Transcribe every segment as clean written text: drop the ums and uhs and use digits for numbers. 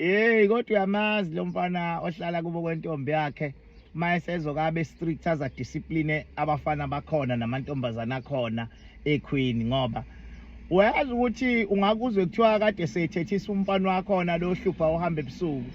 Hey, kodwa uyamazi lo mfana ohlala kubo kwentombi yakhe, mayesezokabe strict, aza discipline abafana bakhona namantombazana akhona eQueen, ngoba uyazi ukuthi ungakuzwe kuthiwa kade sethethisa umfana wakhona lo hlupha uhamba ebusuku,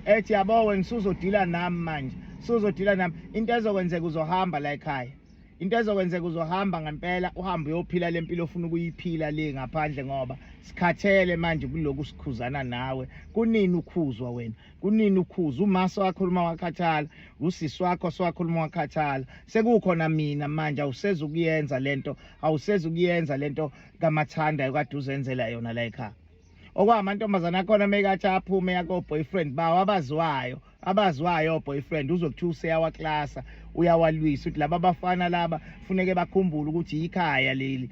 ethi, "Yabo wena, usuzodila nami manje, usuzodila nami. Into ezokwenzeka, uzohamba la ekhaya. Into ezokwenzeka, uzohamba ngempela, uhambe uyophila lempilo ofuna ukuyiphila le ngaphandle, ngoba sikhathele manje kuloku sikhuzana nawe. Kunini ukhuzwa wena? Kunini ukhuza? Uma sowakhuluma wakhathala, usisi wakho sowakhuluma wakhathala, sekukhona mina manje. Awusezi ukuyenza lento, awusezi ukuyenza lento kamathanda ekade uzenzela yona la ekhaya." Okwamantombazana akhona, mekathi aphume yako boyfriend bawo abaziwayo, abaziwayo boyfriend, uzwe kuthiwa useyawaklasa, uyawalwisa, ukuthi laba bafana laba funeke bakhumbule ukuthi ikhaya leli,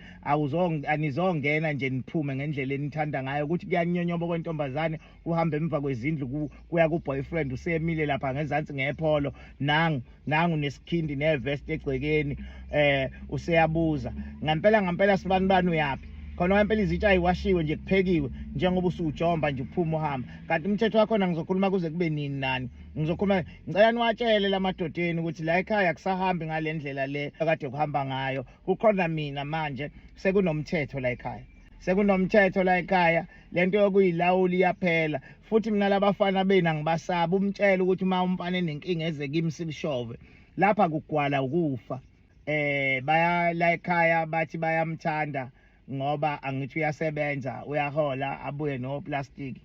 anizongena nje niphume ngendlela enithanda ngayo, ukuthi kuyanyonyoba kwentombazane kuhambe emva kwezindlu kuya ku-boyfriend. Usemile lapha ngezansi ngePolo, nangu nangu nesikhindi nevest egcekeni, useyabuza, "Ngempela ngempela, sibani bani, uyaphi?" Khona ngempela izitsha ayiwashiwe nje, kuphekiwe, njengoba usujomba nje uphuma uhamba. Kanti umthetho wakhona, ngizokhuluma kuze kube nini nani? Ngizokhuluma. Ngicela niwatshele lamadodeni ukuthi la ekhaya kusahambi ngale ndlela le akade kuhamba ngayo. Kukhona mina manje, sekunomthetho la ekhaya, sekunomthetho la ekhaya. Lento yokuyilawula iyaphela. Futhi mina labafana bena ngibasaba. Umtshela ukuthi uma umfana enenkinga, eze kimi, sikushove lapha, kugwala ukufa. Baya la ekhaya, bathi bayamthanda ngoba angithi uyasebenza, uyahola, abuye no plastic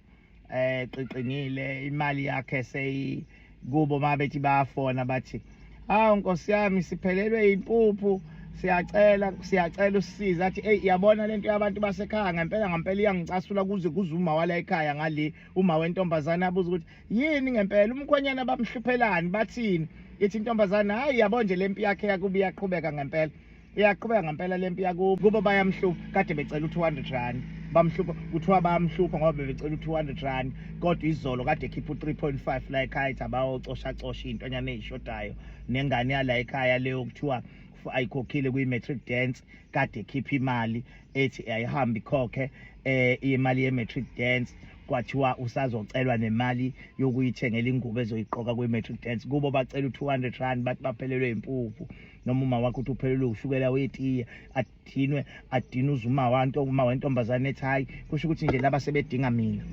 qiqingile, imali yakhe seyi kubo. Mabethi bayafona, bathi, "Hawu nkosi yami, siphelelwe impuphu, siyacela, siyacela usisize." Athi, "Hey, yabona lento yabantu basekhaya, ngempela ngempela iyangicasula." Kuze kuze uma wala ekhaya ngale, uma wentombazana abuza ukuthi yini ngempela, umkhwenyana bamhluphelani, bathini. Ithi intombazana, "Hayi, yabo nje, lempi yakhe yakuba iyaqhubeka ngempela, iyaqhubeka ngempela lempi yakubo. Kubo bayamhlupha, kade becela u-R200, bamhlupha." Kuthiwa bayamhlupha ngoba bebecela u-R200, kodwa izolo kade ekhipha u-3.5 la ekhaya, ethi abawocosha cosha iy'ntonyana ey'shodayo nengane yala ekhaya leyo kuthiwa ayikhokhile kwi-matric dance. Kade ekhipha imali, ethi ayihambe ikhokhe imali ye-matric dance. Kwathiwa usazocelwa nemali yokuyithengela ingubo ezoyiqoka kwi-matric dance. Kubo bacela u-R200, bathi baphelelwe impuphu, noma uma wakho uthi uphelelwe ushukela wetiye, adinwe, adinwe. Uzuma wanto uma wentombazane ethi, "Hayi, kusho ukuthi nje laba sebedinga mina."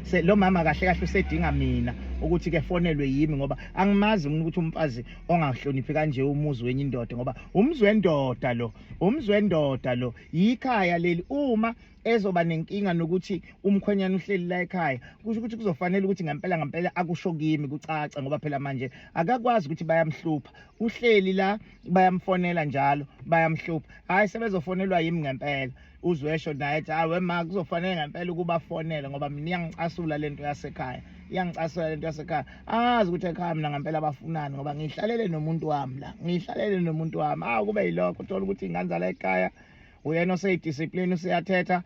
Se lo mama kahle kahle usedinga mina ukuthi ke fonelwe yimi, ngoba angimazi mina ukuthi umfazi ongahloniphi kanje umuzi wenye indoda, ngoba umzi wendoda lo, umzi wendoda lo, yikhaya leli. Uma ezoba nenkinga nokuthi umkhwenyana uhleli la ekhaya, kusho ukuthi kuzofanele ukuthi ngempela ngempela akusho kimi kucaca, ngoba phela manje akakwazi ukuthi bayamhlupha, uhleli la, bayamfonela njalo, bayamhlupha. Hayi, sebezofonelwa yimi ngempela. Uzwesho naye ethi, "Hayi wema, kuzofanele ngempela ukuba fonele, ngoba mina iyangicasula lento yasekhaya, iyangicasula lento yasekhaya. Angazi ukuthi ekhaya mina ngempela bafunani, ngoba ngihlalele nomuntu wami la, ngihlalele nomuntu wami." Awu, kube yilokho, uthola ukuthi ingane zala ekhaya, uyena oseyidiscipline, useyathetha,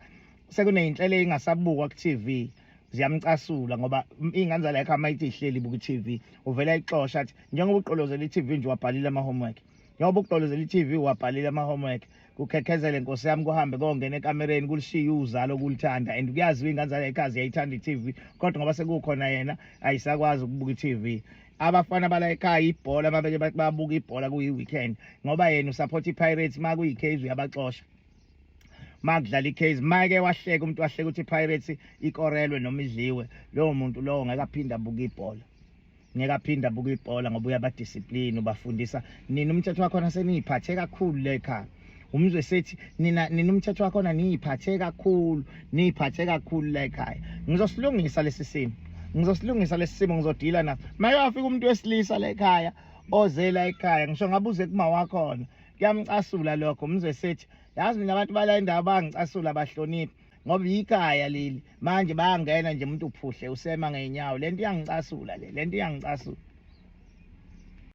sekuney'nhlelo ey'ngasabukwa ku-TV, ziyamcasula, ngoba iy'ngane zala ekhaya uma ithi ihleli ibuka i-TV, uvele ayixosha, athi, "Njengoba uqolozela i-TV nje, wabhalile ama-homework? Njengoba uqolozela i-TV, wabhalile ama-homework?" Kukhekhezele nkosi yami, kuhambe kongena ekamereni, kulishiye uzalo kulithanda. And kuyaziwa, iy'ngane zala ekhaya ziyayithanda i-TV, kodwa ngoba sekukhona yena, ayisakwazi ukubuka i-TV. Abafana bala ekhaya, ibhola, mabeke bathi babuka ibhola kuyi-weekend, ngoba yena usupport i-Pirates, ma kuyi-Case uyabaxosha. Ma kudlala i-Case, make wahleka umuntu, wahleka ukuthi i-Pirates ikorelwe noma idliwe, lowo muntu lowo ngeke aphinde abuke ibhola, ngeke aphinde abuke ibhola, ngoba uyabadiscipline, ubafundisa. "Nina umthetho wakhona seniyiphathe kakhulu le ekhaya." Umzwe sethi, "Nina, nina umthetho wakhona niyiphathe kakhulu, niyiphathe kakhulu la ekhaya. Ngizosilungisa lesi simo, ngizosilungisa lesi simo, ngizodila naso." Make wafika umuntu wesilisa la ekhaya, oze la ekhaya, ngisho ngabuze kuma wakhona, kuyamcasula lokho. Umzwe sethi, "Yazi mina, abantu bala indawo bangicasula, bahloniphi, ngoba ikhaya leli. Manje bayangena nje, umuntu uphuhle, usema ngeenyawo. Lento iyangicasula, le lento iyangicasula."